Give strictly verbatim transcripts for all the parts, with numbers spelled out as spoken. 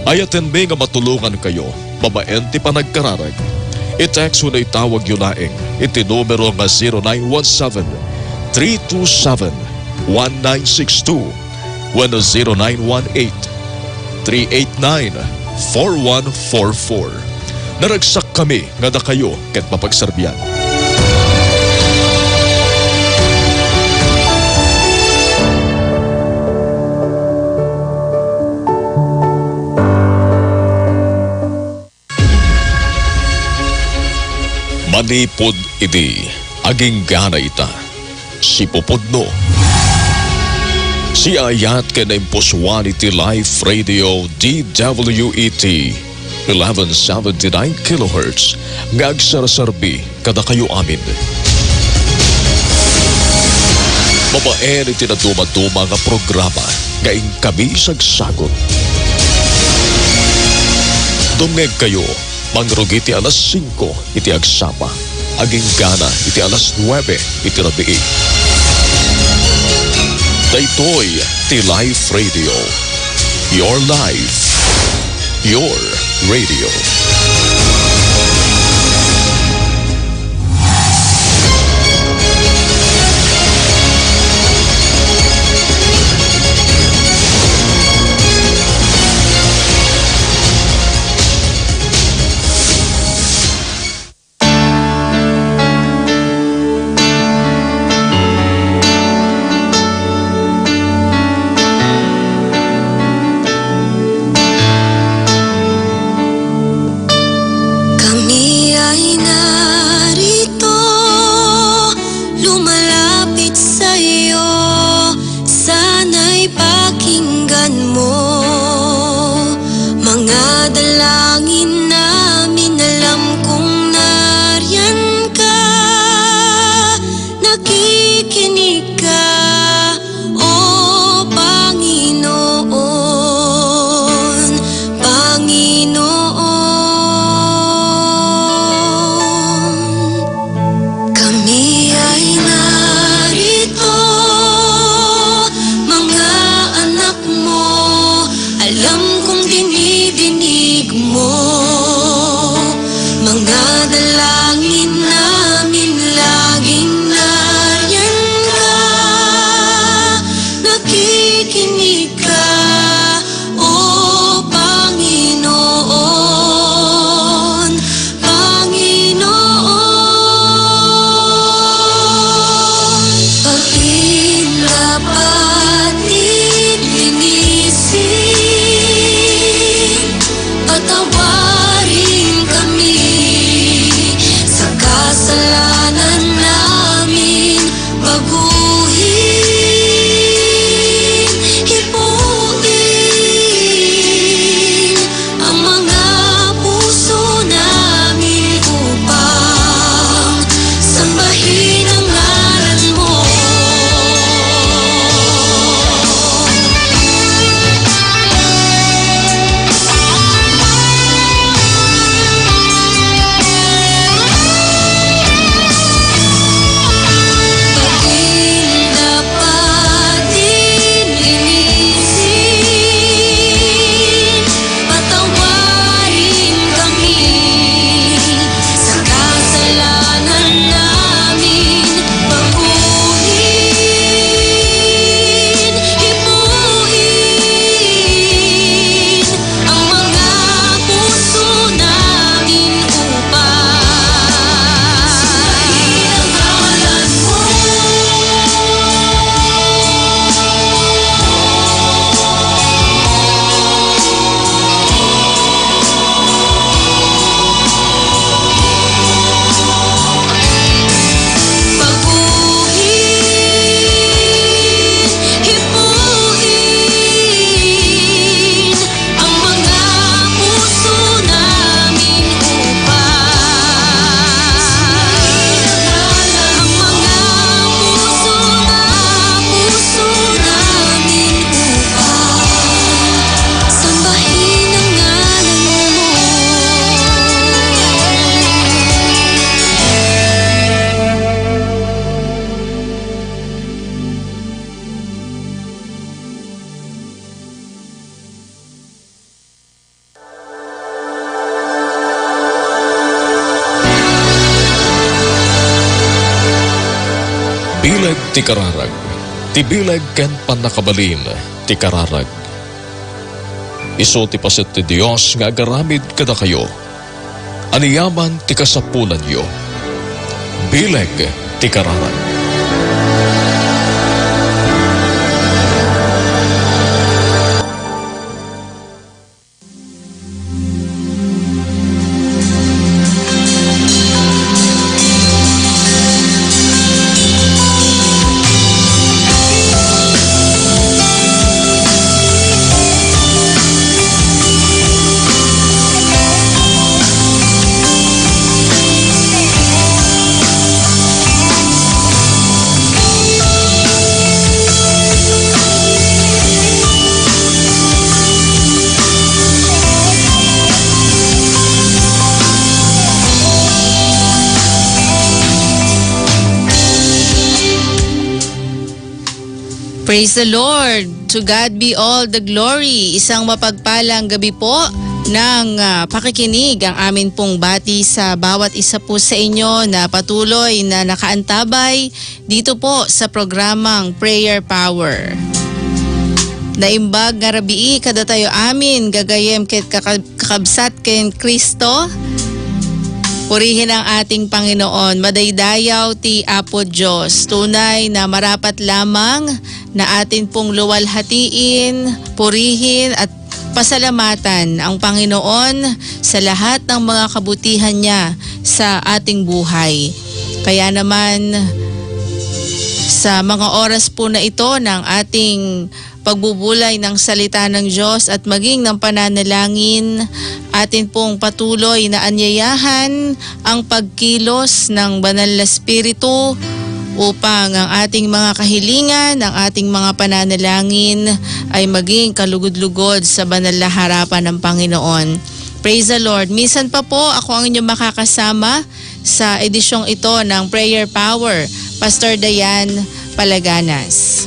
Ayatenmi nga matulongankayo babaen ti panagkararag. I-text wenno itawagyo laeng iti numero nga zero nine one seven, three two seven, one nine six two wenno zero nine one eight, three eight nine, four one four four. Naragsakkami nga dakayo ket mapagserbian. Manipud idi, aginggana ita, sipupudno. Siaayat ken naimpusuan iti Life Radio D W E T, eleven seventy-nine kilohertz, nga agserserbi kadakayo amin. Babaen iti nadumaduma nga programa nga inkami sagsagut. Dumngegkayo, mangrugi ti alas singko iti agsapa, aginggana iti alas nuebe iti rabii. Daytoy ti Life Radio. Your life, your radio. Kami ay narito, lumalapit sa'yo, sana'y pakinggan mo. Mga dalangin namin, alam kong nariyan ka, nakikinig ka, O Panginoon, Panginoon. Kami ay narito, mga anak mo, alam kong dinidinig mo. Mga dalangin namin, laging nariyan ka, nakikinig ka, O Panginoon, Panginoon. Pagin kapatid, linisin, patawarin kami sa kasal- Ti kararag, ti bileg ken pannakabalin ti kararag. Isu ti paset ti Dios nga agaramid kadakayo. Aniaman ti kasapulanyo. Bileg ti kararag. Praise the Lord! To God be all the glory. Isang mapagpalang gabi po ng, ah, pakikinig ang amin pong bati sa bawat isa po sa inyo na patuloy na nakaantabay dito po sa programang Prayer Power. Naimbag nga rabii kadatayo amin, gagayem ket kaka-, kakabsat ken Kristo. Purihin ang ating Panginoon. Madaydayaw ti Apo Dios. Tunay na marapat lamang na atin pong luwalhatiin, purihin, at pasalamatan ang Panginoon sa lahat ng mga kabutihan niya sa ating buhay. Kaya naman, sa mga oras po na ito ng ating pagbubulay ng salita ng Diyos at maging ng pananalangin, atin pong patuloy na anyayahan ang pagkilos ng Banal na Espiritu upang ang ating mga kahilingan, ang ating mga pananalangin ay maging kalugod-lugod sa banal na harapan ng Panginoon. Praise the Lord. Minsan pa po, ako ang inyong makakasama sa edisyong ito ng Prayer Power, Pastor Dayan Palaganas.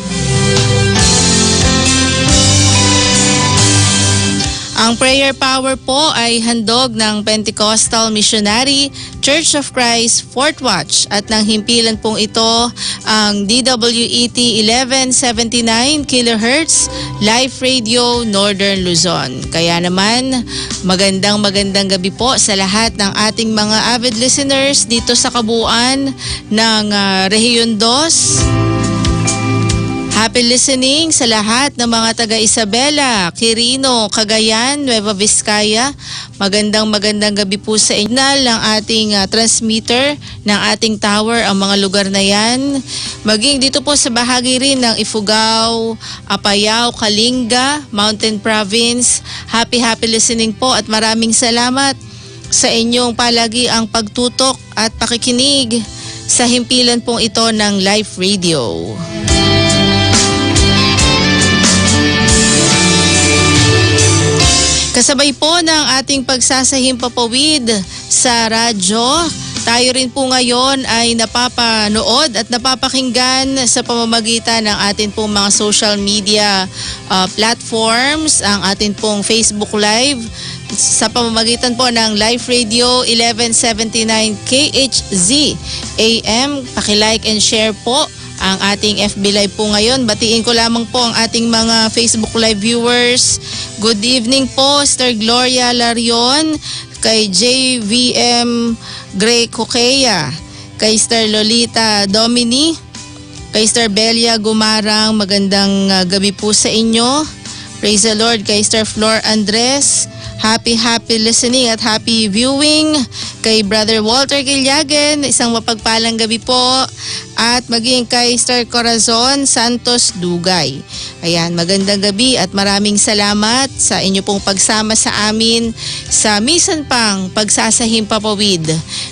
Ang Prayer Power po ay handog ng Pentecostal Missionary Church of Christ Fourth Watch at nang himpilan pong ito ang D W E T eleven seventy-nine kilohertz Life Radio Northern Luzon. Kaya naman, magandang magandang gabi po sa lahat ng ating mga avid listeners dito sa kabuuan ng, ah, Rehiyon Dos. Happy listening sa lahat ng mga taga Isabela, Quirino, Cagayan, Nueva Vizcaya. Magandang magandang gabi po sa inyo. Ang ating, ah, transmitter ng ating tower, ang mga lugar na yan. Maging dito po sa bahagi rin ng Ifugao, Apayao, Kalinga, Mountain Province. Happy, happy listening po at maraming salamat sa inyong palagiang pagtutok at pakikinig sa himpilan pong ito ng Life Radio. Kasabay po ng ating pagsasahimpapawid sa radyo, tayo rin po ngayon ay napapanood at napapakinggan sa pamamagitan ng atin pong mga social media, ah, platforms, ang atin pong Facebook Live, sa pamamagitan po ng Life Radio eleven seventy-nine K H Z A M. Paki-like and share po ang ating F B Live po ngayon. Batiin ko lamang po ang ating mga Facebook Live viewers. Good evening po, Sister Gloria Larion, kay J V M Gray Coquea, kay Sister Lolita Domini, kay Sister Belia Gumarang, magandang, ah, gabi po sa inyo. Praise the Lord. Kay Sister Flor Andres, happy, happy listening at happy viewing. Kay Brother Walter Gilyagen, isang mapagpalang gabi po. At maging kay Sister Corazon Santos Dugay. Ayan, magandang gabi at maraming salamat sa inyo pong pagsama sa amin sa misan pang pagsasahimpapawid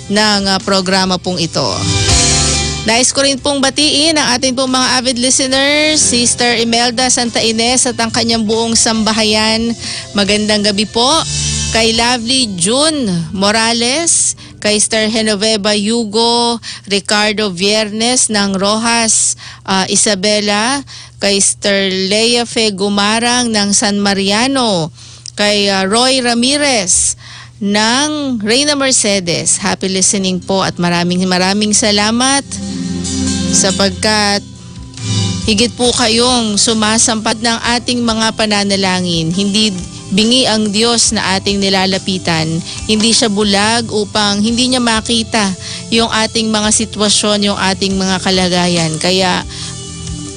ng, ah, programa pong ito. Nais ko rin pong batiin ang ating pong mga avid listeners, Sister Imelda Santa Ines at ang kanyang buong sambahayan. Magandang gabi po. Kay Lovely June Morales, kay Sister Genoveva Yugo, Ricardo Viernes ng Roxas, ah, Isabela, kay Sister Lea Fe Gumarang ng San Mariano, kay, ah, Roy Ramirez ng Reina Mercedes. Happy listening po at maraming, maraming salamat. sapagkat higit po kayong sumasampay ng ating mga pananalangin. Hindi bingi ang Diyos na ating nilalapitan. Hindi siya bulag upang hindi niya makita yung ating mga sitwasyon, yung ating mga kalagayan. Kaya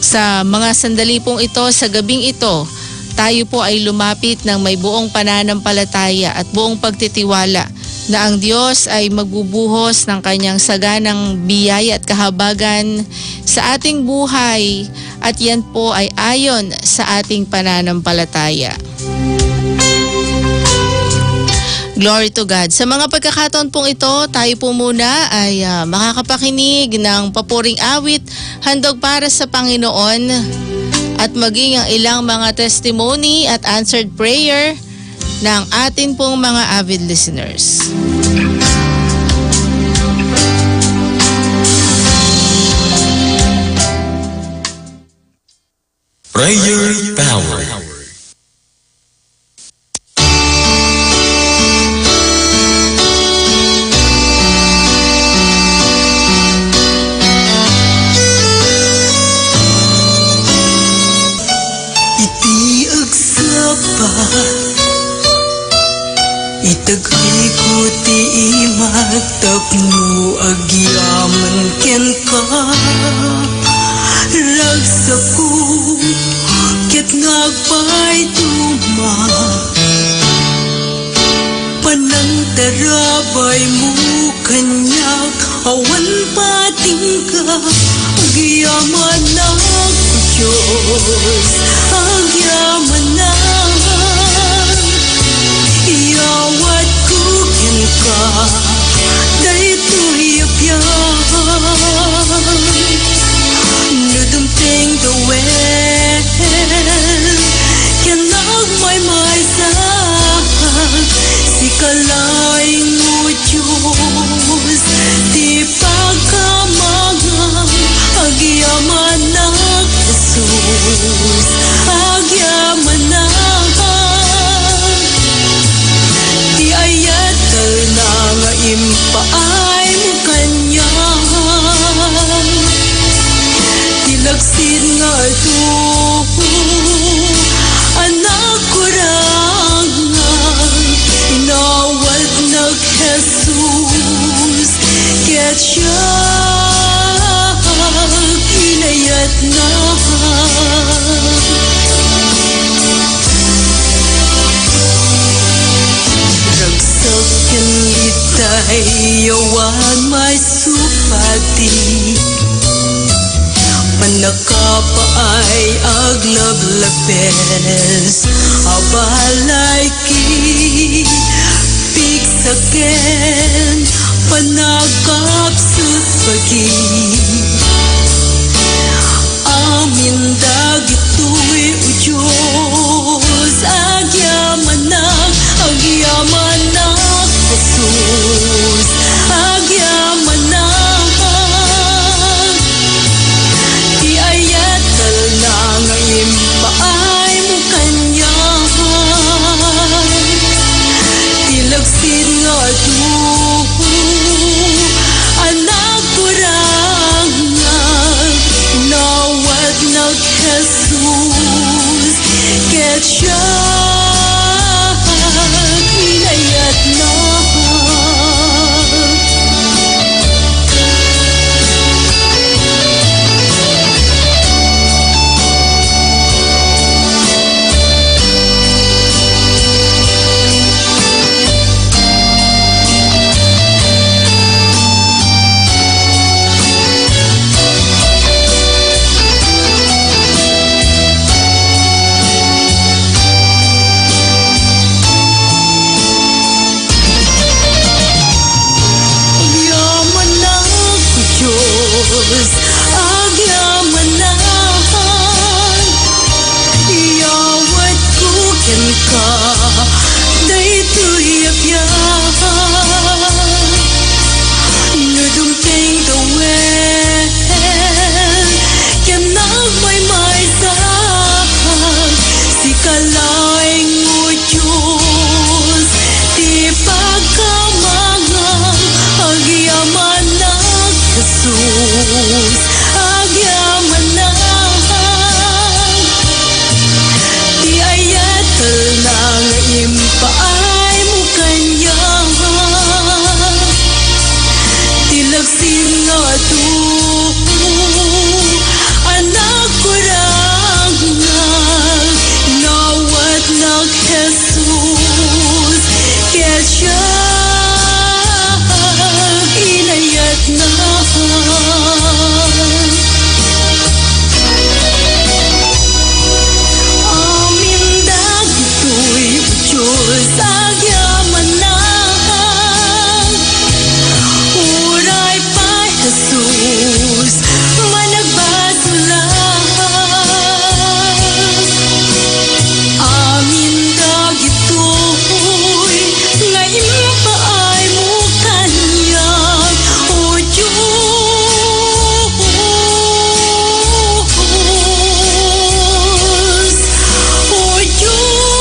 sa mga sandali pong ito, sa gabing ito, tayo po ay lumapit ng may buong pananampalataya at buong pagtitiwala na ang Diyos ay magbubuhos ng kanyang saganang biyaya at kahabagan sa ating buhay, at yan po ay ayon sa ating pananampalataya. Glory to God. Sa mga pagkakataon pong ito, tayo po muna ay, ah, makakapakinig ng papuring awit, handog para sa Panginoon, at maging ang ilang mga testimony at answered prayer ng atin pong mga avid listeners. Prayer Power. Iti agsapa, itagayko ti imak tapno agyaman kenka. Ragsakko ket nga agpayduma, panangtarabaymo kaniak. Awan patingga, agyamanak, O Dios, agyamanak. Iyawatko kenka daytoy a biag. No dumteng duwen ken agmaymaysa, sika laeng, O Dios, ti pagkamangam. Agyamanak, Jesus, agyamanak. Ti ayat talna nga impaaymo kaniak, ti laksid nga adu, anak, kurang, inawatnak, Jesus, ket siak inayatna. Ragsak ken itay, awan maisupadi. Manakapaay, aglablabes, abalay, ki pigsaken, panagkapsut bagi. Amin dagitoy, O Dios, agyamanak, agyamanak, Jesus, agyamanak. Ti ayat talna nga impaaymo kaniak, ti laksid nga adu, anak, kurang. Siya inayatna. Amin dagitoy, Dios, agyamanak. Uray pay Jesus, managbasolak. Amin dagitoy nga impaaymo kaniak, O Dios, O Dios, O Dios.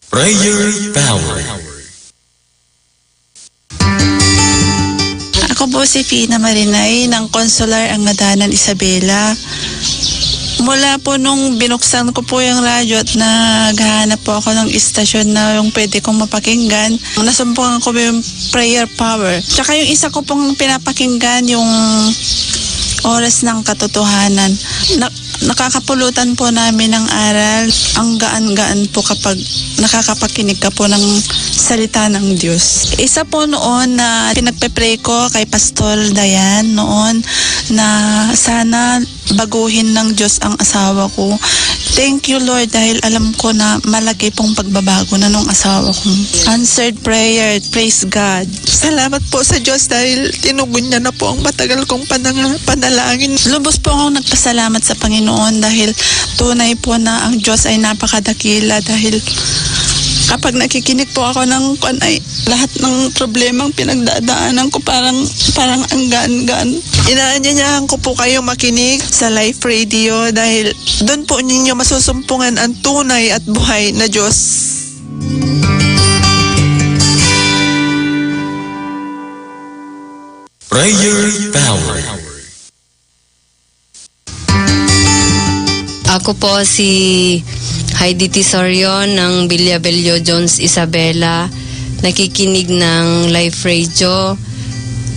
Prayer Power. Ako po si Fina Marinay ng Consular Angadanan, Isabela. Mula po nung binuksan ko po yung radyo at naghahanap po ako ng istasyon na yung pwede kong mapakinggan, nasumpungan ko po yung Prayer Power. Tsaka yung isa ko pong pinapakinggan, yung Oras ng Katotohanan. Na- Nakakapulutan po namin ng aral. Ang gaan-gaan po kapag nakakapakinig ka po ng salita ng Diyos. Isa po noon na pinagpe-pray ko kay Pastor Dayan noon na sana baguhin ng Diyos ang asawa ko. Thank you, Lord, dahil alam ko na malaki pong pagbabago na nung asawa ko. Answered prayer. Praise God. Salamat po sa Diyos dahil tinugon niya na po ang matagal kong pananga-, panalangin. Lubos po akong nagpasalamat sa Panginoon dahil tunay po na ang Diyos ay napakadakila dahil kapag nakikinig po ako ng kwan ay lahat ng problemang pinagdadaanan ko parang, parang ang gaan-gaan. Inaanyayahan ko po kayo makinig sa Life Radio dahil doon po ninyo masusumpungan ang tunay at buhay na Diyos. Prayer Power. Ako po si Heidi Tisorion ng Villabello Jones Isabela, nakikinig ng Life Radio.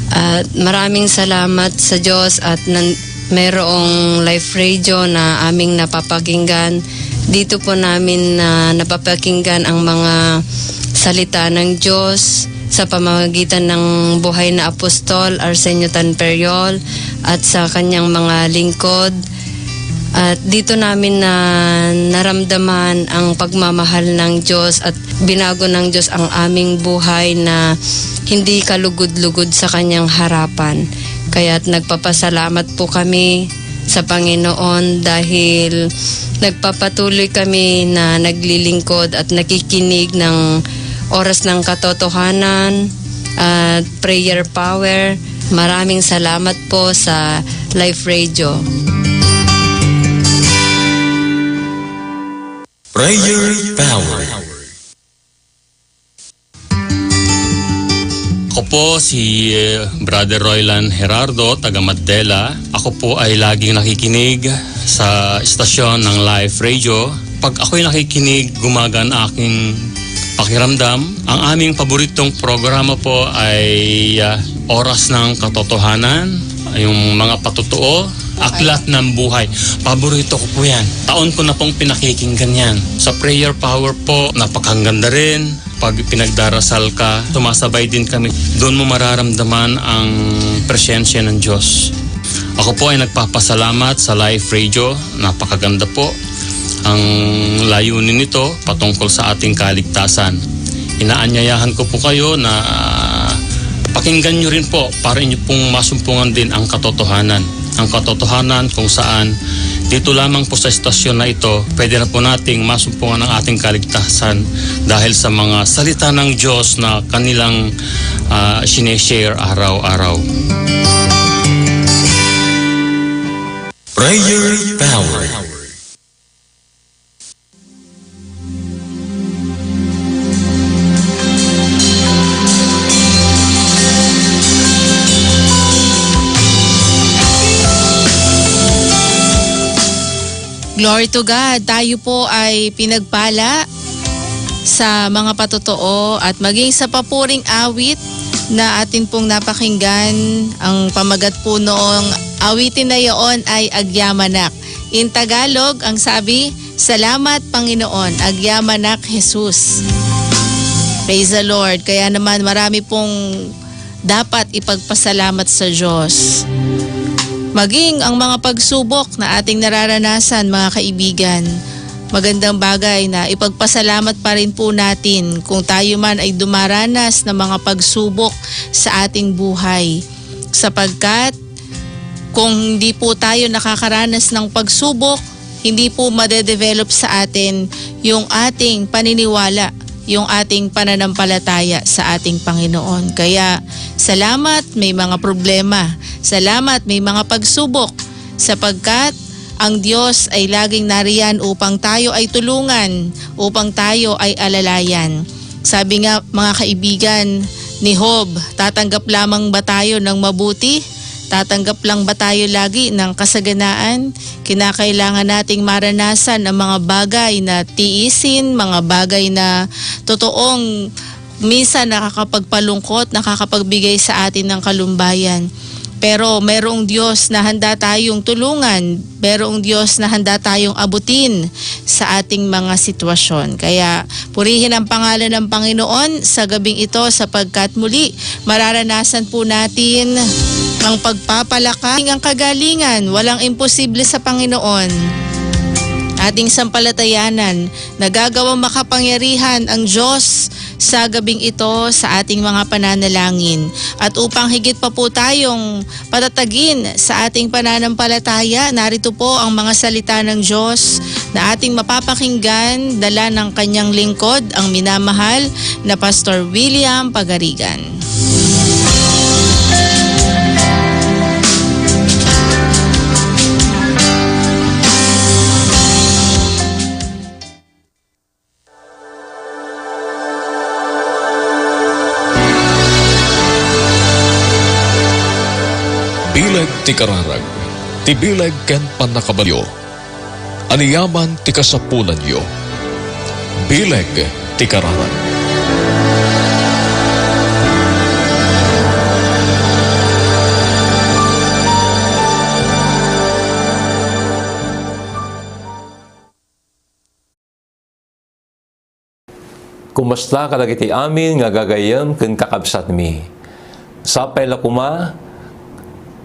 At maraming salamat sa Diyos at nan-, mayroong Life Radio na aming napapakinggan. Dito po namin na napapakinggan ang mga salita ng Diyos sa pamamagitan ng buhay na apostol, Arsenio Tan Periol, at sa kanyang mga lingkod. At dito namin na naramdaman ang pagmamahal ng Diyos at binago ng Diyos ang aming buhay na hindi kalugod-lugod sa kanyang harapan. Kaya't nagpapasalamat po kami sa Panginoon dahil nagpapatuloy kami na naglilingkod at nakikinig ng Oras ng Katotohanan at Prayer Power. Maraming salamat po sa Life Radio. Prayer Power. Ako po si, eh, Brother Roylan Gerardo, taga Mandela. Ako po ay laging nakikinig sa istasyon ng Life Radio. Pag ako'y nakikinig, gumagaan aking pakiramdam. Ang aming paboritong programa po ay, ah, Oras ng Katotohanan, yung mga patotoo, Aklat ng Buhay. Paborito ko po yan. Taon ko na pong pinakikinggan yan. Sa Prayer Power po, napakaganda rin. Pag pinagdarasal ka, sumasabay din kami. Doon mo mararamdaman ang presensya ng Diyos. Ako po ay nagpapasalamat sa Life Radio. Napakaganda po. Ang layunin nito patungkol sa ating kaligtasan. Inaanyayahan ko po kayo na pakinggan nyo rin po para inyo pong masumpungan din ang katotohanan. Ang katotohanan kung saan dito lamang po sa istasyon na ito, pwede na po nating masumpungan ang ating kaligtasan dahil sa mga salita ng Diyos na kanilang, ah, sineshare araw-araw. Prayer Power. Glory to God. Tayo po ay pinagpala sa mga patotoo at maging sa papuring awit na atin pong napakinggan. Ang pamagat po noong awitin na yaon ay Agyamanak. In Tagalog, ang sabi, "Salamat, Panginoon, agyamanak, Jesus." Praise the Lord. Kaya naman, marami pong dapat ipagpasalamat sa Diyos. Maging ang mga pagsubok na ating nararanasan, mga kaibigan, magandang bagay na ipagpasalamat pa rin po natin kung tayo man ay dumaranas ng mga pagsubok sa ating buhay. Sapagkat kung hindi po tayo nakakaranas ng pagsubok, hindi po madedevelop sa atin yung ating paniniwala, yung ating pananampalataya sa ating Panginoon. Kaya, salamat may mga problema. Salamat may mga pagsubok. Sapagkat ang Diyos ay laging nariyan upang tayo ay tulungan, upang tayo ay alalayan. Sabi nga, mga kaibigan, ni Job, tatanggap lamang ba tayo ng mabuti? Tatanggap lang ba tayo lagi ng kasaganaan? Kinakailangan nating maranasan ang mga bagay na tiisin, mga bagay na totoong minsan nakakapagpalungkot, nakakapagbigay sa atin ng kalumbayan. Pero merong Diyos na handa tayong tulungan, merong Diyos na handa tayong abutin sa ating mga sitwasyon. Kaya purihin ang pangalan ng Panginoon sa gabing ito, sapagkat muli mararanasan po natin ang pagpapalakas, ang kagalingan. Walang imposible sa Panginoon. Ating sampalatayanan, nagagawang makapangyarihan ang Diyos sa gabing ito sa ating mga pananalangin. At upang higit pa po tayong patatagin sa ating pananampalataya, narito po ang mga salita ng Diyos na ating mapapakinggan, dala ng kanyang lingkod, ang minamahal na Pastor William Pagarigan. Bileg ti kararag, ti bileg ken pannakabalio. Aniaman ti kasapulanyo. Bileg ti kararag. Kumusta kadagiti amin nga gagayyem ken kakabsatmi? Sapay la koma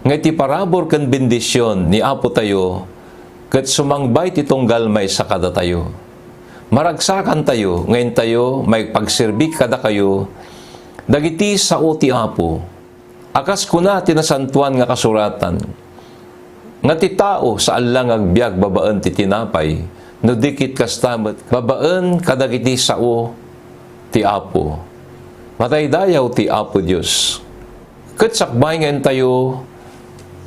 nga iti parabur ken bendision ni Apo tayo ket sumangbay ti tunggal maysa kadatayo. Maragsakantayo nga intayo maipagserbi kadakayo dagiti sao ti Apo. A kas kuna ti Nasantoan nga Kasuratan, nga ti tao saan la nga agbiag babaen ti tinapay, no di ket kasta met babaen kadagiti sao ti Apo. Mataydayaw ti Apo Dios. Ket sakbay nga intayo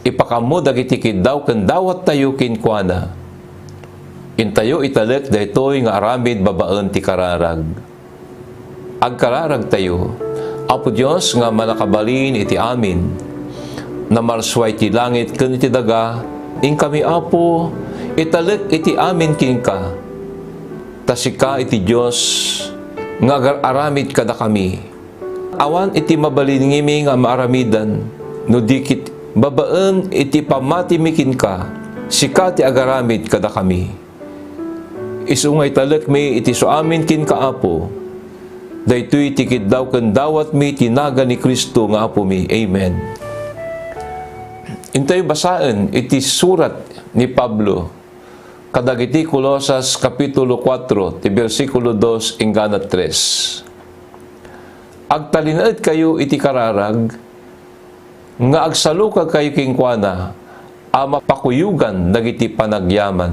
ipakaammo dagiti kiddaw ken dawattayo kenkuana, intayo italek daytoy nga aramid babaen ti kararag. Agkararagtayo. Apo Dios nga mannakabalin iti amin, namarsua iti langit ken iti daga, inkami, Apo, italek iti amin kenka. Ta sika iti Dios nga agar-aramid kadakami. Awan iti mabalinmi nga maaramidan, no di ket babaen iti pammatimi kenka, sika ti agaramid kadakami. Isu nga italekmi iti suamin kenka, Apo. Daytoy ti kiddaw ken dawatmi iti nagan ni Cristo nga Apomi. Amen. Intayo basaen iti surat ni Pablo kadagiti Colosas, Kapitulo kuatro, ti bersikulo dos inggana tres. Agtalinaedkayo iti kararag, nga agsalukagkayo kenkuana a mapakuyogan dagiti panagyaman,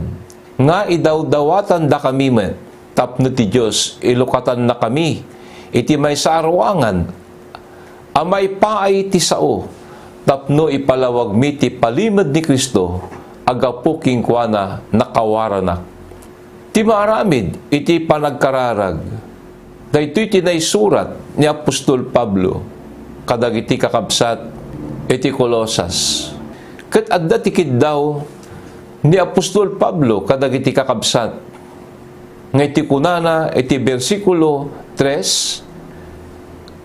nga idawdawatandakami met tapno ti Dios ilukatannakami iti maysa a ruangan a maipaay ti sao tapno ipalawagmi ti palimed ni Cristo aggapu kenkuana nakawaranak. Ti maaramid iti panagkararag, daytoy ti naisurat ni apostol Pablo kadagiti kakabsat iti Colosas. Ket adda ti kiddaw ni apostol Pablo kadagiti kakabsat nga iti kunana iti bersikulo tres,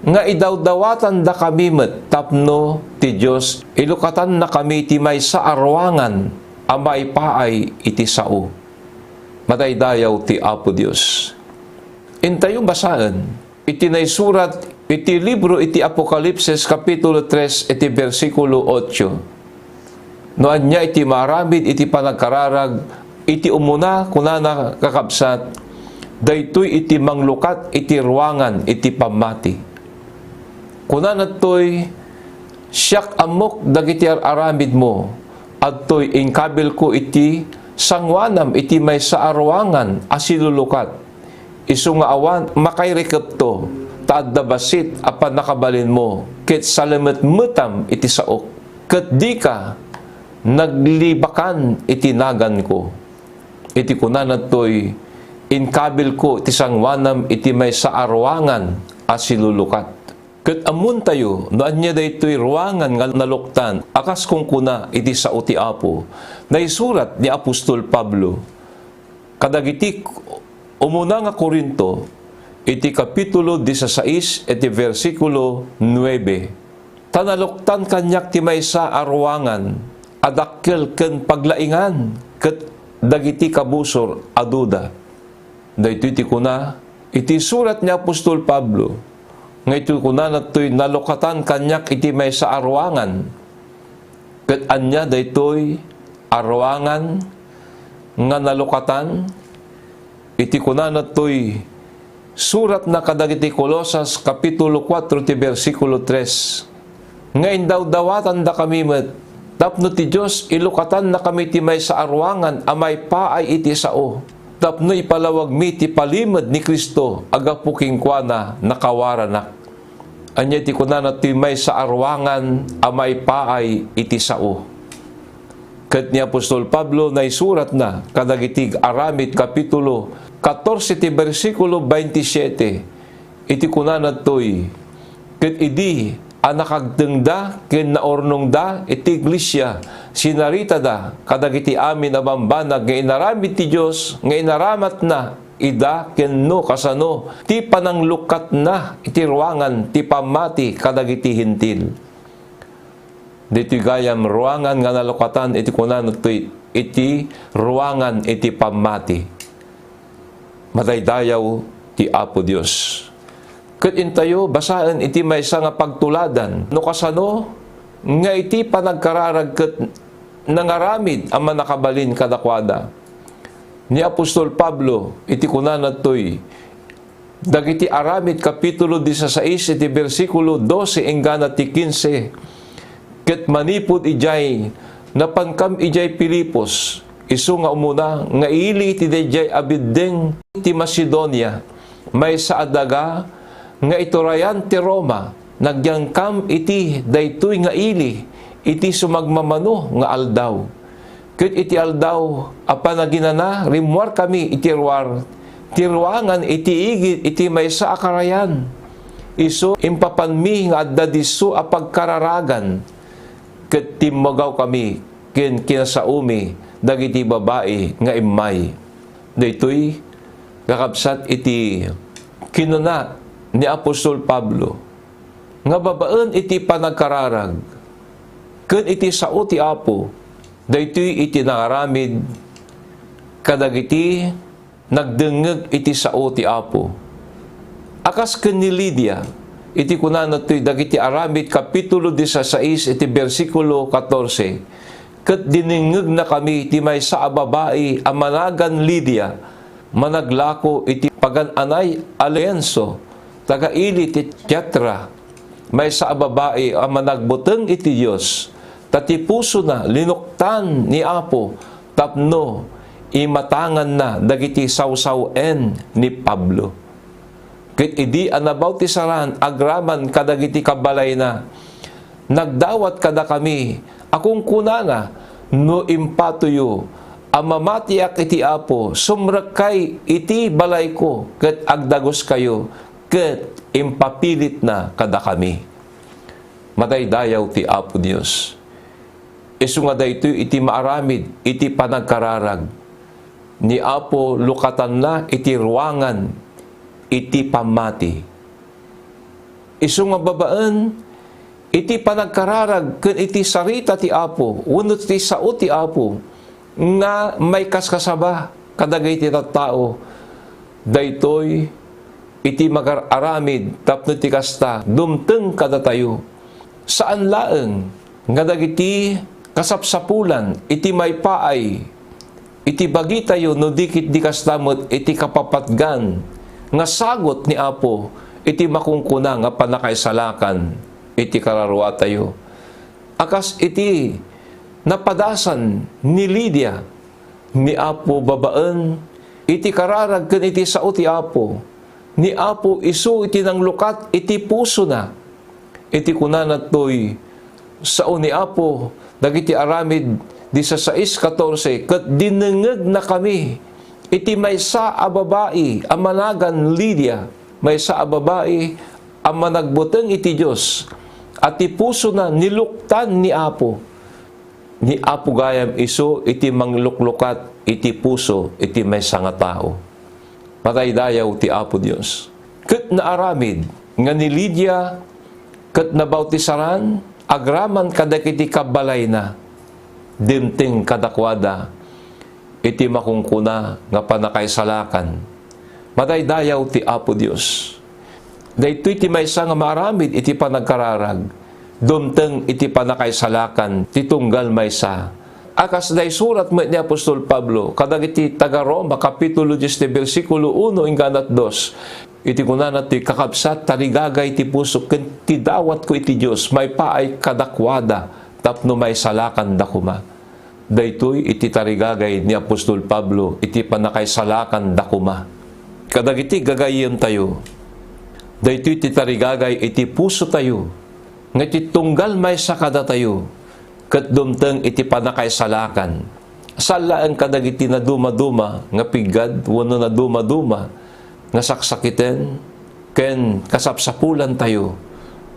nga idawdawatandakami met tapno ti Dios ilukatannakami ti maysa a ruangan a maipaay iti sao. Madaydayaw ti Apo Dios. Intayo basaen iti naisurat iti libro iti Apokalipsis, Kapitulo tres, iti bersikulo otso. No ania iti maaramid iti panagkararag iti umuna, kunana, kakabsat, daytoy iti manglukat iti ruangan iti pammati. Kunana daytoy, "Siak ammok dagiti ar-aramidmo, adtoy inkabilko iti sanguanam iti maysa a ruangan a silulukat. Isu nga awan makairikepto, ta adda bassit a pannakabalinmo ket salemetmetam iti saok, ket dika naglibakan iti naganko." Iti kunana daytoy, "Inkabilko ti sanguanam iti maysa a ruangan a silulukat." Ket ammontayo no ania daytoy ruangan nga naluktan a kas kunkuna iti sao ti Apo. Naisurat ni apostol Pablo kadagiti umuna nga Corinto iti Kapitulo disasais iti bersikulo nuebe, "Ta naluktan kaniak ti maysa a ruangan a dakkel ken paglaingan ket dagiti kabusor a duda." Daytoy ti kuna iti surat ni apostol Pablo, nga iti kunana daytoy, "Nalukatan kaniak iti maysa a ruangan." Ket ania daytoy a ruangan nga nalukatan? Iti kunana daytoy suratna kadagiti Colosas, Kapitulo kuatro, ti bersikulo tres, nga indawdawatandakami met tapno ti Dios ilukatannakami ti maysa a ruangan a maipaay iti sao, tapno ipalawagmi ti palimed ni Cristo a gapu kenkuana nakawaranak. Ania ti kunana ti maysa a ruangan a maipaay iti sao? Ket ni apostol Pablo naisuratna kadagiti aramid, Kapitulo katorse, ti bersikulo baintisiete, iti kunana daytoy, "Ket idi a nakagtengda ken naurnongda iti iglesia, sinaritada kadagiti amin a bambanag nga inaramid ti Dios nga inaramatna ida ken no kasano ti pananglukatna iti ruangan ti pammati kadagiti Hentil." Ditoy gayam ruangan nga nalukatan iti kunana daytoy, iti ruangan iti pammati. Madaydayaw ti Apo Dios. Ket intayo basaen iti maysa nga pagtuladan no kasano nga iti panagkararag ket nangaramid a mannakabalin kadakuada ni apostol Pablo iti kunana daytoy, dagiti aramid, Kapitulo disasais, iti bersikulo dose inggana ti kinse, "Ket manipud idiay, napankam idiay Filipos, isu nga umuna nga ili ti daydiay a biddeng ti Macedonia, maysa a daga nga iturayan ti Roma, nagyangkam iti daytoy nga ili iti sumagmamano nga aldaw. Ket iti aldaw a panaginana, rimmuarkami iti ruar ti ruangan iti igid iti maysa a karayan. Isu, impapanmi nga adda disso a pagkararagan, ket timmugawkami ken kinasaomi dagiti babai nga immay." Daytoy kakabsat iti kinuna ni apostol Pablo nga babaen iti panagkararag ken iti sao ti Apo, daytoy iti nangaramid kadagiti nagdengngeg iti sao ti Apo. A kas ken ni Lidia, iti kunana toy dagiti aramid, Kapitulo disasais, iti bersikulo katorse, "Ket dinengngegnakami ti maysa a babai a managan Lidia, managlako iti pagan-anay a lienso, taga ili ti Tiatira, maysa a babai a managbuteng iti Dios, ta ti pusona linuktan ni Apo tapno imatanganna dagiti sawsaw-en ni Pablo. Ket idi a nabaw ti saran agraman kadagiti kabalayna, nagdawat kadakami a kunkunana No impatoyo a mamatiak iti Apo, sumrekkay iti balayko ket agdaguskayo, ket impapilitna kadakami. Madaydayaw ti Apo Dios. Isu nga daytoy iti maaramid iti panagkararag ni Apo, lukatanna iti ruangan iti pammati. Isu nga babaen iti panagkararag ken iti sarita ti Apo wenno ti sao ti Apo nga maikaskasaba kadagiti tattao, daytoy iti magar-aramid tapno ti kasta dumteng kadatayo. Saan laeng nga dagiti kasapsapulan iti maipaay iti bagitayo no di ket di kasta met iti kapapatgan nga sagut ni Apo iti makunkuna nga pannakaisalakan iti kararuatayo. A kas iti napadasan ni Lidia, ni Apo babaen iti kararag ken iti sao ti Apo. Ni Apo isu iti nanglukat iti pusona. Iti kunana toy, sao ni Apo dagiti aramid, disasais katorse, ket dinengegnakami iti maysa a babai a managan Lidia, maysa a babai a managbuteng iti Dios, a ti pusona niluktan ni Apo. Ni Apo gayam isu iti mangluklukat iti puso iti maysa nga tao. Madaydayaw ti Apo Dios. Ket naaramid nga ni Lidia ket nabautisaran agraman kadagiti kabbalayna, dimteng kadakuada iti makunkuna nga pannakaisalakan. Madaydayaw ti Apo Dios. Daytoy ti maysa nga maaramid iti panagkararag, dumteng iti pannakaisalakan ti tunggal maysa. A kas daysurat met ni apostol Pablo kadagiti taga-Roma, kapitulo dies ti bersikulo uno inggana dos, iti kunana ti kakabsat, tarigagay ti puso ken ti dawatko iti Dios maipaay kadakuada tapno maisalakanda koma. Daytoy iti tarigagay ni apostol Pablo iti pannakaisalakanda koma. Kadagiti gagayyemtayo, daytoy ti tarigagay iti pusotayo nga iti tunggal maysa kadatayo ket dumteng iti pannakaisalakan. Saan laeng kadagiti nadumaduma nga piggad wenno nadumaduma nga saksakiten ken kasapsapulantayo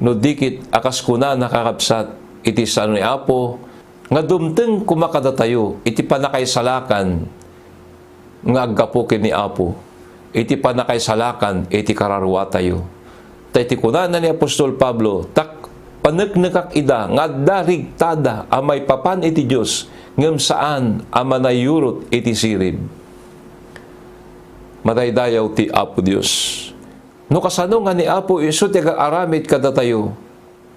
no di ket a kas kunana, kakabsat, iti sao ni Apo nga dumteng koma kadatayo iti pannakaisalakan nga aggapu ken ni Apo, iti pannakaisalakan iti kararuatayo. Ta iti kunana ni apostol Pablo, "Ta paneknekak ida nga adda rigtada a maipapan iti Dios, ngem saan a manayurot iti sirib." Madaydayaw ti Apo Dios. No kasano nga ni Apo isu ti agar-aramid kadatayo,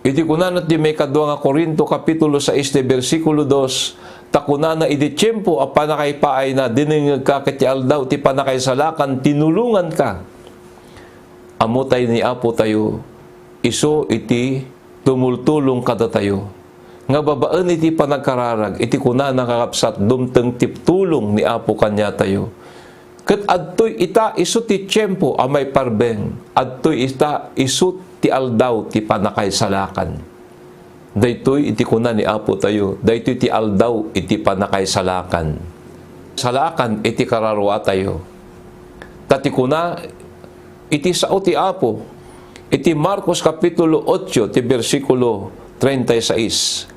iti kunana ti maikadua nga Corinto, kapitulo sais, ti bersikulo dos, ta kunana, "Idi tiempo a pannakaipaayna, dinengngegka ket ti aldaw ti pannakaisalakan, tinulonganka." Ammotay ni Apo tayo, isu iti tumultulong kadatayo, nga babaen iti panagkararag, iti kunana, kakabsat, dumteng ti tulong ni Apo kaniatayo. Ket adtoy ita isu ti tiempo a maiparbeng, adtoy ita isu ti aldaw ti pannakaisalakan. Daytoy iti kuna ni Apo tayo, daytoy ti aldaw iti pannakaisalakan. Salaakan iti kararuatayo. Ta ti kuna iti sao ti Apo, iti Marcos kapitulo otso, ti bersikulo treinta y seis.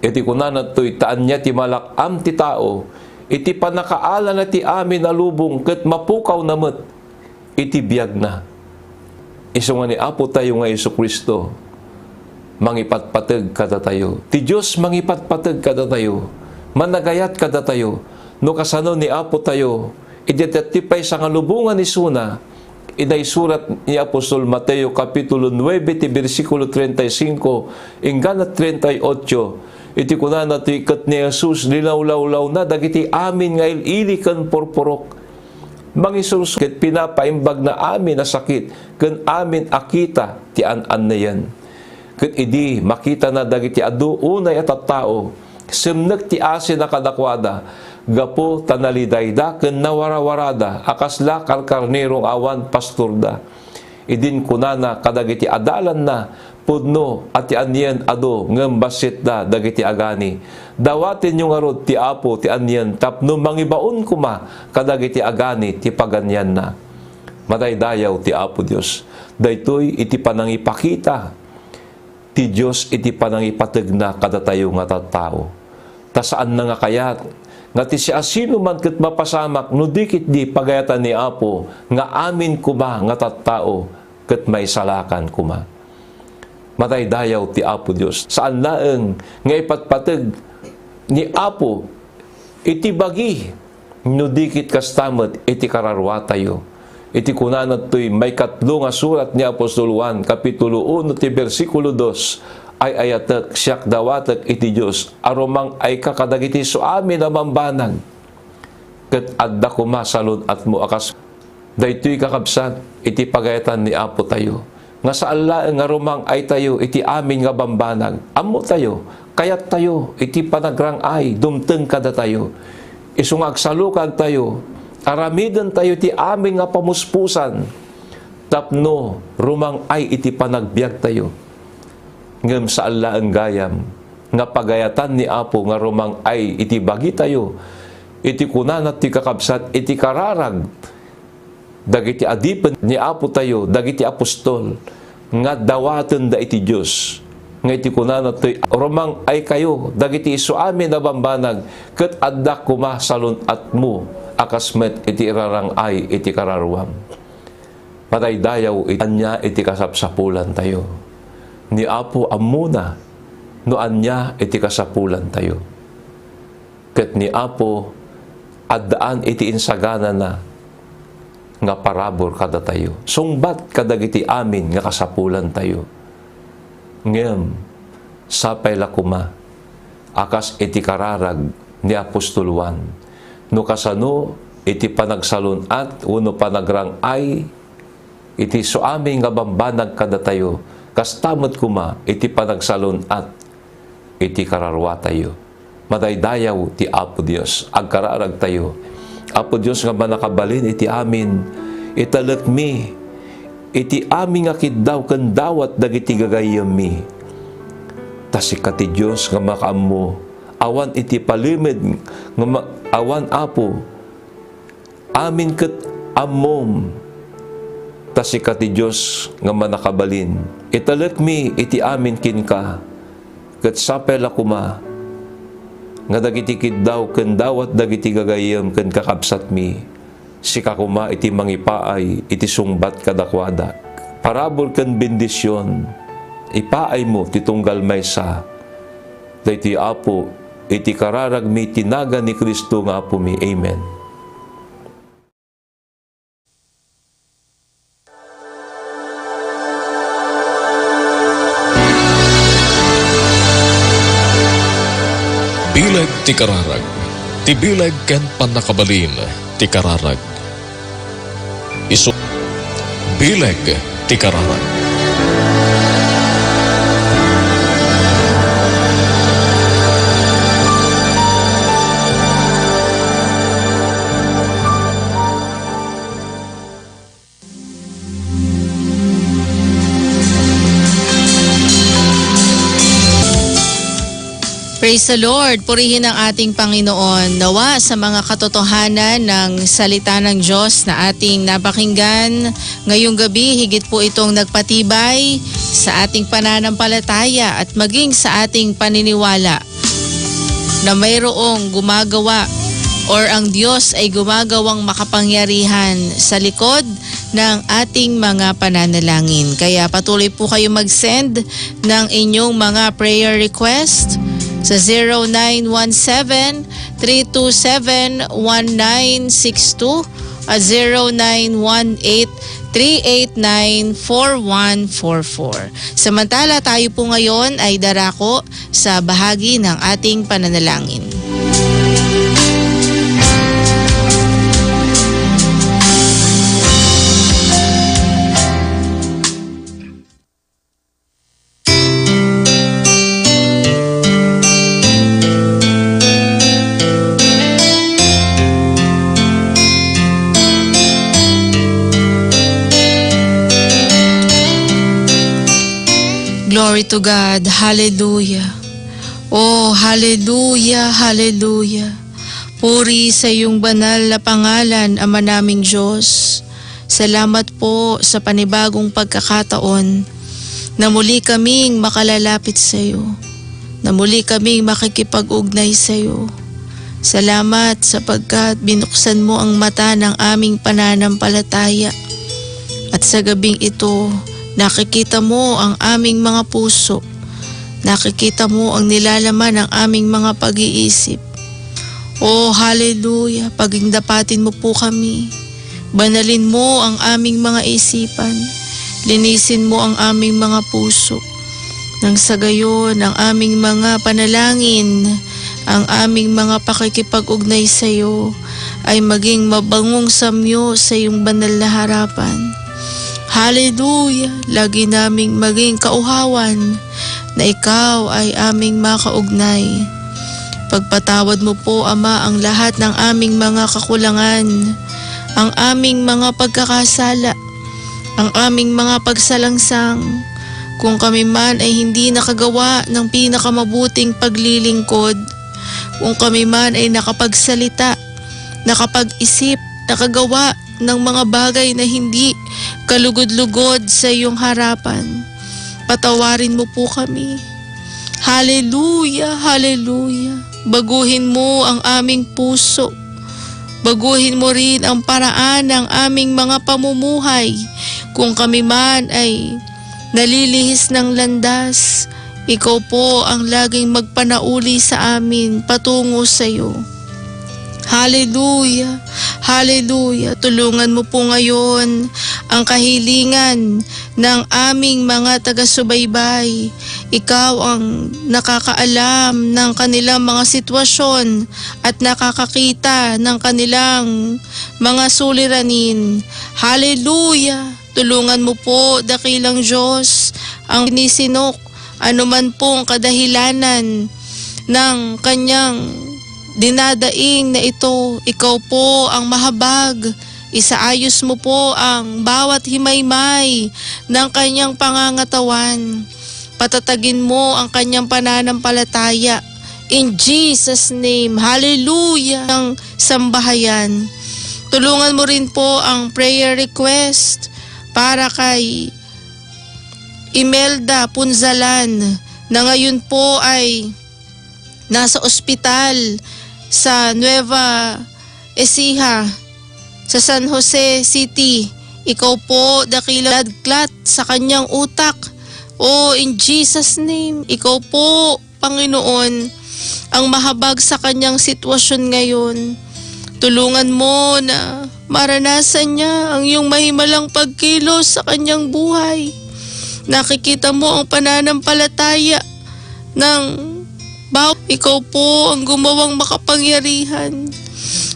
Iti kunana toy, ta ania ti malak-am ti tao iti pannakaalana ti amin a lubong ket mapukawna met iti biagna. Isu nga ni Apo tayo nga Jesu-Cristo, mangipatpateg kadatayo. Ti Dios mangipatpateg kadatayo, managayat kadatayo. No kasano ni Apo tayo, iti daytoy pay sangalubongan isuna, inaisurat ni Apostol Mateo, kapitulo nuebe, ti bersikulo treinta y cinco, inggana treinta y ocho, iti kunana ti ket ni Jesus, linawlawlawna dagiti amin nga il-ili ken purpurok. Mangisursurat ket pinapaimbagna amin a sakit ken amin a kita ti an-annayen. Ket idi makitana dagiti adu unay a tattao, semnek ti asina kadakuada, gapu ta nalidayda ken nawarawarada a kasla karkarnero nga awan pastorda. Idin kunana kadagiti adalanna, Pudno a ti anien adu ngem bassitda dagiti agani. Dawatenyo ngarud ti Apo ti anien tapno mangibaon koma kadagiti agani ti paganianna. Madaydayaw ti Apo Dios. Daytoy iti panangipakita ti Dios iti panangipategna kadatayo nga tattao. Ta saanna nga kayat nga ti siasinoman ket mapasamak no di ketdi pagayatan ni Apo nga amin koma nga tattao ket maisalakan koma. Madaydayaw ti Apo Dios. Saan laeng nga ipatpateg ni Apo iti bagi, no di ket kasta met iti kararuatayo. Iti kunana toy maikatlo nga surat ni apostol Juan, kapitulo uno ti bersikulo dos, "Ay-ayatek, siak dawatek iti Dios, a rumang-ayka kadagiti isuamin a bambanag, ket adda koma salun-atmo a kas." Daytoy, kakabsat, iti pagayatan ni Apo tayo, nga saan laeng nga rumang-ay tayo iti amin nga bambanag. Ammo tayo, kayat tayo iti panagrang-ay dumteng kadatayo. Isu nga agsalukan tayo, aramiden tayo ti amin nga pamuspusan tapno rumang-ay iti panagbiag tayo. Ngem saan laeng gayam nga pagayatan ni Apo nga rumang-ay iti bagitayo, iti kunana ti kakabsat iti kararag dagiti adipen ni Apo tayo, dagiti apostol, nga dawatenda iti Dios. Nga iti kunana toy, "Rumang-aykayo dagiti isuamin a bambanag, ket adda koma salun-atmo a kas met iti irarang-ay iti kararuam." Madaydayaw iti ania iti kasapsapulantayo. Ni Apo ammona no ania iti kasapulentayo. Ket ni Apo addaan iti insaganana nga parabur kadatayo, sungbat kadagiti amin nga kasapulentayo. Ngem sapay la koma a kas iti kararag ni apostol Juan, no kasano iti panagsalun-at wenno panagrang-ay iti isuamin nga bambanag kadatayo, kasta met koma iti panagsalun-at iti kararuatayo. Madaydayaw ti Apo Dios. Agkararagtayo. Apo Dios nga mannakabalin iti amin, italekmi iti amin nga kiddaw ken dawat dagiti gagayyemmi. Ta sika ti Dios nga makaammo, awan iti palimed nga ma-, awan Apo, amin ket ammom, ta sika ti Dios nga mannakabalin. Italekmi iti amin kenka, ket sapay la koma nga dagiti kiddaw ken dawat dagiti gagayyem ken kakabsatmi, sika koma iti mangipaay iti sungbat kadakuada. Parabur ken bendision, ipaaymo ti tunggal maysa. Daytoy, Apo, iti kararagmi ti nagan ni Cristo nga Apomi. Amen. Bileg ti kararag. Ti bileg ken pannakabalin ti kararag. Isu-, bileg ti kararag. Praise the Lord! Purihin ang ating Panginoon. Nawa sa mga katotohanan ng salita ng Diyos na ating napakinggan ngayong gabi, higit po itong nagpatibay sa ating pananampalataya at maging sa ating paniniwala na mayroong gumagawa or ang Diyos ay gumagawang makapangyarihan sa likod ng ating mga pananalangin. Kaya patuloy po kayo mag-send ng inyong mga prayer request sa zero nine one seven, three two seven, one nine six two at zero nine one eight, three eight nine, four one four four. Samantala, tayo po ngayon ay darako sa bahagi ng ating pananalangin. Glory to God. Hallelujah. Oh, hallelujah, hallelujah. Puri sa iyong banal na pangalan, Ama naming Diyos. Salamat po sa panibagong pagkakataon na muli kaming makalalapit sa iyo, na muli kaming makikipag-ugnay sa iyo. Salamat sapagkat binuksan mo ang mata ng aming pananampalataya. At sa gabing ito, nakikita mo ang aming mga puso. Nakikita mo ang nilalaman ng aming mga pag-iisip. Oh, hallelujah! Pagindapatin mo po kami. Banalin mo ang aming mga isipan. Linisin mo ang aming mga puso. Nang sa gayon, ang aming mga panalangin, ang aming mga pakikipag-ugnay sa iyo ay maging mabangong samyo sa iyong banal na harapan. Hallelujah! Lagi naming maging kauhawan na ikaw ay aming makaugnay. Pagpatawad mo po, Ama, ang lahat ng aming mga kakulangan, ang aming mga pagkakasala, ang aming mga pagsalangsang. Kung kami man ay hindi nakagawa ng pinakamabuting paglilingkod, kung kami man ay nakapagsalita, nakapag-isip, nakagawa ng mga bagay na hindi kalugod-lugod sa iyong harapan, patawarin mo po kami. Hallelujah, hallelujah. Baguhin mo ang aming puso. Baguhin mo rin ang paraan ng aming mga pamumuhay. Kung kami man ay nalilihis ng landas, ikaw po ang laging magpanauli sa amin patungo sa iyo. Hallelujah! Hallelujah! Tulungan mo po ngayon ang kahilingan ng aming mga taga-subaybay. Ikaw ang nakakaalam ng kanilang mga sitwasyon at nakakakita ng kanilang mga suliranin. Hallelujah! Tulungan mo po, dakilang Diyos, ang sinisinok, anuman pong kadahilanan ng kanyang dinadaing na ito. Ikaw po ang mahabag. Isaayos mo po ang bawat himaymay ng kanyang pangangatawan. Patatagin mo ang kanyang pananampalataya. In Jesus' name, hallelujah, ang sambahayan. Tulungan mo rin po ang prayer request para kay Imelda Punzalan na ngayon po ay nasa ospital sa Nueva Ecija, sa San Jose City. Ikaw po, dakilang blood clot sa kanyang utak. Oh, in Jesus' name, ikaw po, Panginoon, ang mahabag sa kanyang sitwasyon ngayon. Tulungan mo na maranasan niya ang iyong mahimalang pagkilos sa kanyang buhay. Nakikita mo ang pananampalataya ng baw-, ikaw po ang gumawang makapangyarihan.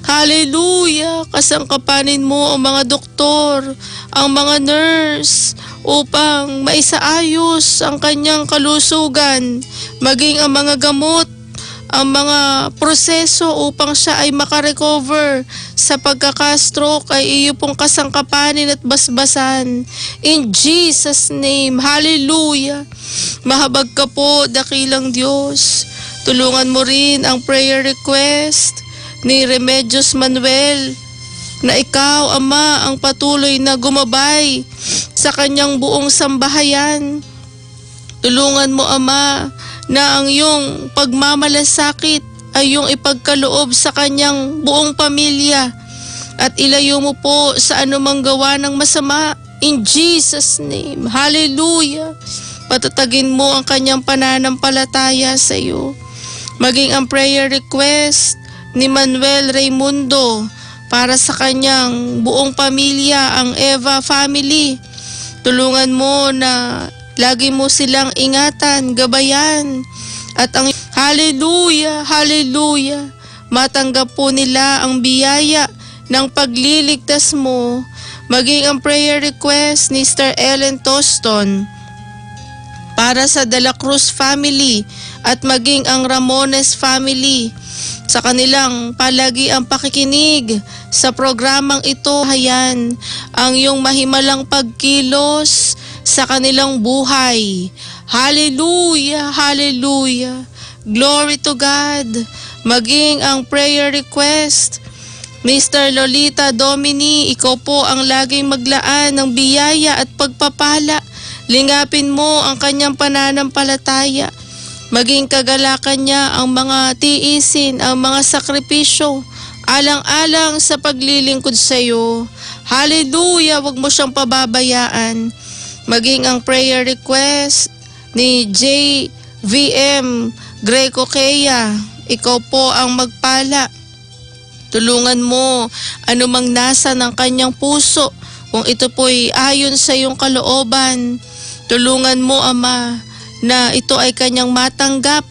Hallelujah! Kasangkapanin mo ang mga doktor, ang mga nurse, upang maisaayos ang kanyang kalusugan, maging ang mga gamot, ang mga proseso upang siya ay makarecover sa pagkaka-stroke ay iyo pong kasangkapanin at basbasan. In Jesus' name, hallelujah! Mahabag ka po, dakilang Diyos. Tulungan mo rin ang prayer request ni Remedios Manuel na ikaw, Ama, ang patuloy na gumabay sa kanyang buong sambahayan. Tulungan mo, Ama, na ang iyong pagmamalasakit ay iyong ipagkaloob sa kanyang buong pamilya at ilayo mo po sa anumang gawa ng masama. In Jesus' name, hallelujah. Patatagin mo ang kanyang pananampalataya sa iyo. Maging ang prayer request ni Manuel Raymundo para sa kanyang buong pamilya, ang Eva family. Tulungan mo na lagi mo silang ingatan, gabayan. At ang hallelujah, hallelujah. Matanggap po nila ang biyaya ng pagliligtas mo. Maging ang prayer request ni Sister Ellen Toston para sa De La Cruz family at maging ang Ramones family sa kanilang palagi ang pakikinig sa programang ito. Hayan ang iyong mahimalang pagkilos sa kanilang buhay. Hallelujah! Hallelujah! Glory to God! Maging ang prayer request, Mister Lolita Domini, ikaw po ang laging maglaan ng biyaya at pagpapala. Lingapin mo ang kanyang pananampalataya. Maging kagalakan niya ang mga tiisin, ang mga sakripisyo, alang-alang sa paglilingkod sa iyo. Hallelujah! Huwag mo siyang pababayaan. Maging ang prayer request ni J V M Greco Kea, ikaw po ang magpala. Tulungan mo anumang nasa ng kanyang puso, kung ito po'y ayon sa iyong kalooban. Tulungan mo, Ama, na ito ay kanyang matanggap.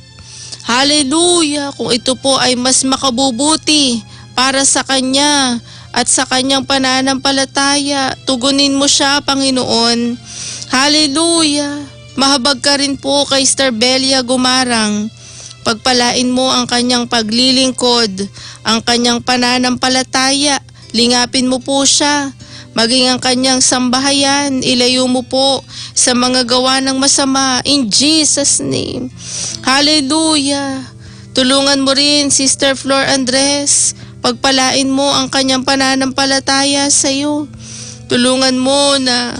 Hallelujah! Kung ito po ay mas makabubuti para sa kanya at sa kanyang pananampalataya, tugunin mo siya, Panginoon. Hallelujah! Mahabag ka rin po kay Sister Belia Gumarang. Pagpalain mo ang kanyang paglilingkod, ang kanyang pananampalataya. Lingapin mo po siya. Maging ang kanyang sambahayan, ilayo mo po sa mga gawa ng masama. In Jesus' name. Hallelujah. Tulungan mo rin, Sister Flor Andres. Pagpalain mo ang kanyang pananampalataya sa iyo. Tulungan mo na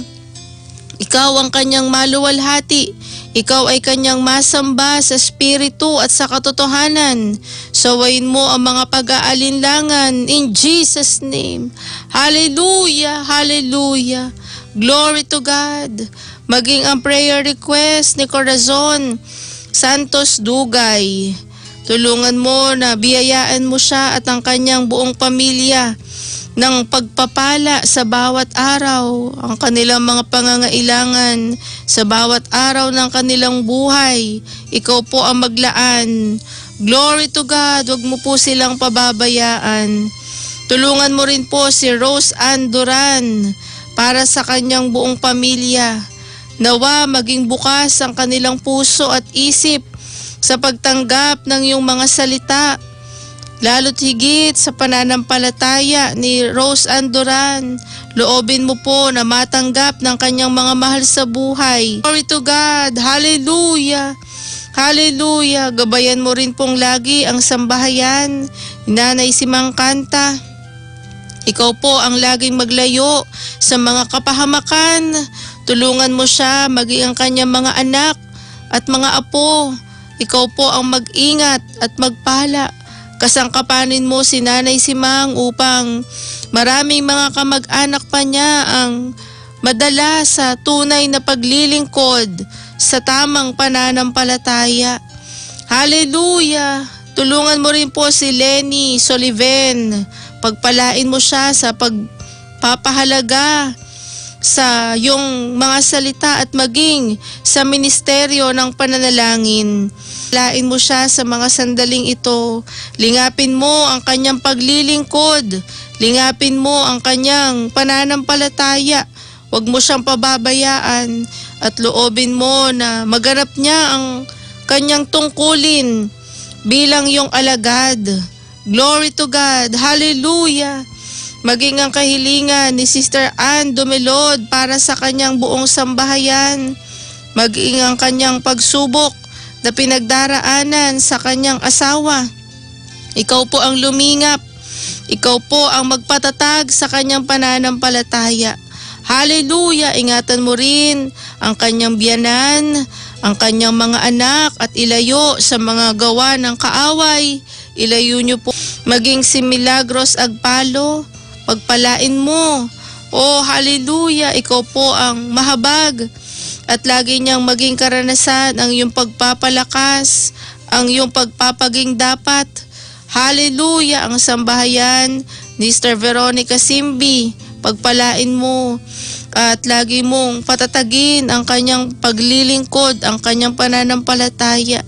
ikaw ang kanyang maluwalhati. Ikaw ay kanyang masamba sa espiritu at sa katotohanan. Sawayin mo ang mga pag-aalinlangan in Jesus' name. Hallelujah! Hallelujah! Glory to God! Maging ang prayer request ni Corazon Santos Dugay. Tulungan mo na biyayaan mo siya at ang kanyang buong pamilya ng pagpapala sa bawat araw, ang kanilang mga pangangailangan sa bawat araw ng kanilang buhay. Ikaw po ang maglaan. Glory to God, huwag mo po silang pababayaan. Tulungan mo rin po si Rose Ann Duran para sa kanyang buong pamilya. Nawa maging bukas ang kanilang puso at isip sa pagtanggap ng iyong mga salita, lalo't higit sa pananampalataya ni Rose Ann Duran. Loobin mo po na matanggap ng kanyang mga mahal sa buhay. Glory to God! Hallelujah! Hallelujah! Gabayan mo rin pong lagi ang sambahayan ni Nanay Simang Canta. Ikaw po ang laging maglayo sa mga kapahamakan. Tulungan mo siya, maging ang kanyang mga anak at mga apo. Ikaw po ang mag-ingat at magpala. Kasangkapanin mo si Nanay Simang upang maraming mga kamag-anak pa niya ang madala sa tunay na paglilingkod sa tamang pananampalataya. Hallelujah! Tulungan mo rin po si Lenny Soliven. Pagpalain mo siya sa pagpapahalaga sa iyong mga salita at maging sa ministeryo ng pananalangin. Lain mo siya sa mga sandaling ito. Lingapin mo ang kanyang paglilingkod. Lingapin mo ang kanyang pananampalataya. Huwag mo siyang pababayaan at loobin mo na maganap niya ang kanyang tungkulin bilang iyong alagad. Glory to God! Hallelujah! Maging ang kahilingan ni Sister Ann Dumelod para sa kanyang buong sambahayan. Maging ang kanyang pagsubok na pinagdaraanan sa kanyang asawa. Ikaw po ang lumingap. Ikaw po ang magpatatag sa kanyang pananampalataya. Hallelujah! Ingatan mo rin ang kanyang biyanan, ang kanyang mga anak, at ilayo sa mga gawa ng kaaway. Ilayo niyo po maging si Milagros Agpalo. Pagpalain mo. Oh, hallelujah! Ikaw po ang mahabag. At lagi niyang maging karanasan ang iyong pagpapalakas, ang iyong pagpapaging dapat. Hallelujah! Ang sambahayan ni Sister Veronica Simbi, pagpalain mo at lagi mong patatagin ang kanyang paglilingkod, ang kanyang pananampalataya.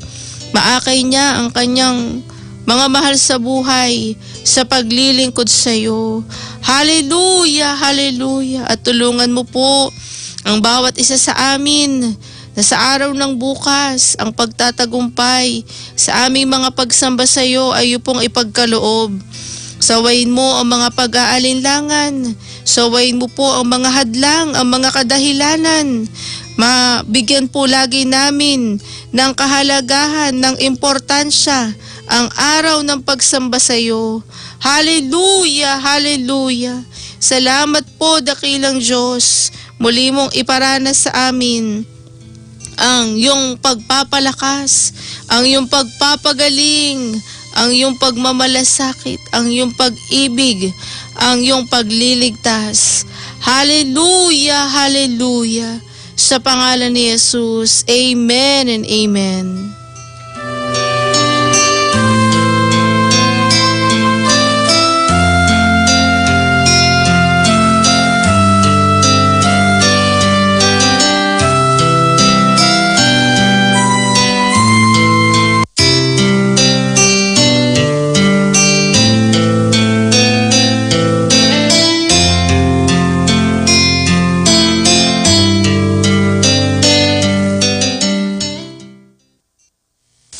Maakay niya ang kanyang mga mahal sa buhay sa paglilingkod sa iyo. Hallelujah! Hallelujah! At tulungan mo po ang bawat isa sa amin na sa araw ng bukas, ang pagtatagumpay sa aming mga pagsamba sa iyo ay iyo pong ipagkaloob. Sawayin mo ang mga pag-aalinlangan. Sawayin mo po ang mga hadlang, ang mga kadahilanan. Mabigyan po lagi namin ng kahalagahan, ng importansya ang araw ng pagsamba sa iyo. Hallelujah! Hallelujah! Salamat po, dakilang Diyos. Muli mong iparanas sa amin ang iyong pagpapalakas, ang iyong pagpapagaling, ang iyong pagmamalasakit, ang iyong pag-ibig, ang iyong pagliligtas. Hallelujah! Hallelujah! Sa pangalan ni Jesus, amen and amen.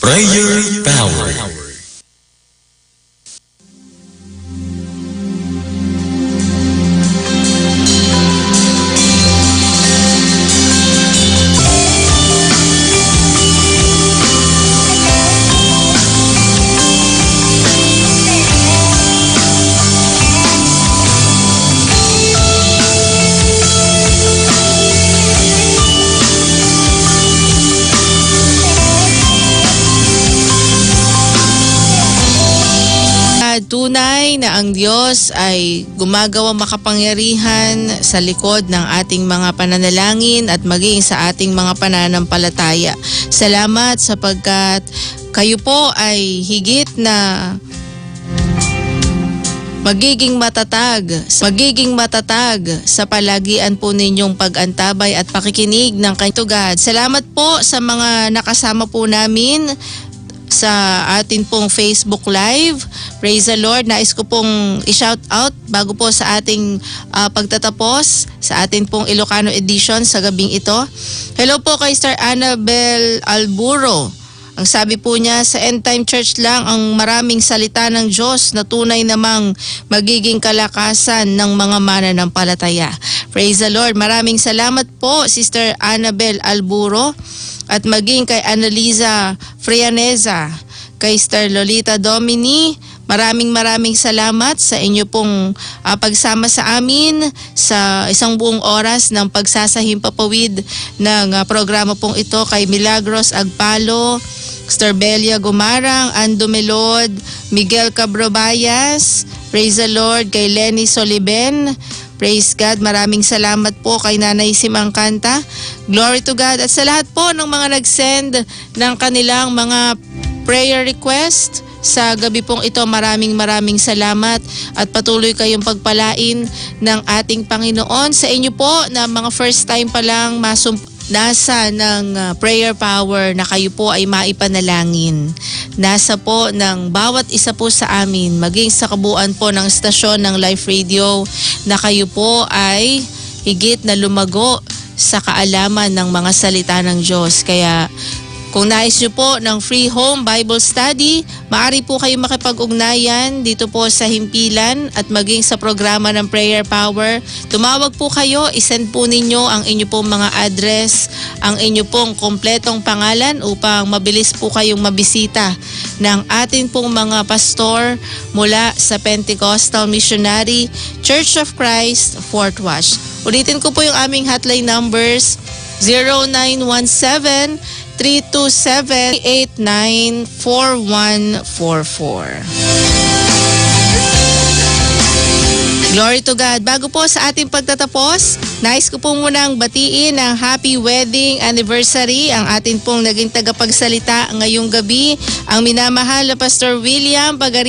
Prayer Power. At tunay na ang Diyos ay gumagawa makapangyarihan sa likod ng ating mga pananalangin at maging sa ating mga pananampalataya. Salamat sapagkat kayo po ay higit na magiging matatag, magiging matatag sa palagian po ninyong pag-antabay at pakikinig ng kanyang tugad. Salamat po sa mga nakasama po namin sa atin pong Facebook Live. Praise the Lord. Nais ko pong i-shout out bago po sa ating, ah, pagtatapos sa atin pong Ilocano edition sa gabing ito. Hello po kay Sir Annabel Alburo. Ang sabi po niya, sa End Time Church lang ang maraming salita ng Diyos na tunay namang magiging kalakasan ng mga mananampalataya. Praise the Lord. Maraming salamat po, Sister Annabel Alburo, at maging kay Annalisa Frianeza, kay Sister Lolita Domini. Maraming, maraming salamat sa inyo pong, ah, pagsama sa amin sa isang buong oras ng pagsasahimpapawid ng, ah, programa pong ito, kay Milagros Agpalo, Sister Belia Gumarang, Ando Melod, Miguel Cabrobayas, praise the Lord, kay Lenny Soliben, praise God, maraming salamat po kay Nanay Simangkanta. Glory to God. At sa lahat po ng mga nag-send ng kanilang mga prayer request sa gabi pong ito, maraming, maraming salamat at patuloy kayong pagpalain ng ating Panginoon. Sa inyo po na mga first time pa lang masum-, nasa ng, ah, prayer power na kayo po ay maipanalangin. Nasa po ng bawat isa po sa amin, maging sa kabuuan po ng stasyon ng Life Radio, na kayo po ay higit na lumago sa kaalaman ng mga salita ng Diyos. Kaya kung nais nyo po ng free home Bible study, maaari po kayo makipag-ugnayan dito po sa himpilan at maging sa programa ng Prayer Power. Tumawag po kayo, isend po ninyo ang inyo pong mga address, ang inyo pong kompletong pangalan upang mabilis po kayong mabisita ng atin pong mga pastor mula sa Pentecostal Missionary Church of Christ, Fort Watch. Ulitin ko po yung aming hotline numbers, zero nine one seven, three two seven, eight nine four one four four. Glory to God. Bago po sa ating pagtatapos, nais ko po munang batiin ang happy wedding anniversary, ang atin pong naging tagapagsalita ngayong gabi, ang minamahal na Pastor William Pagari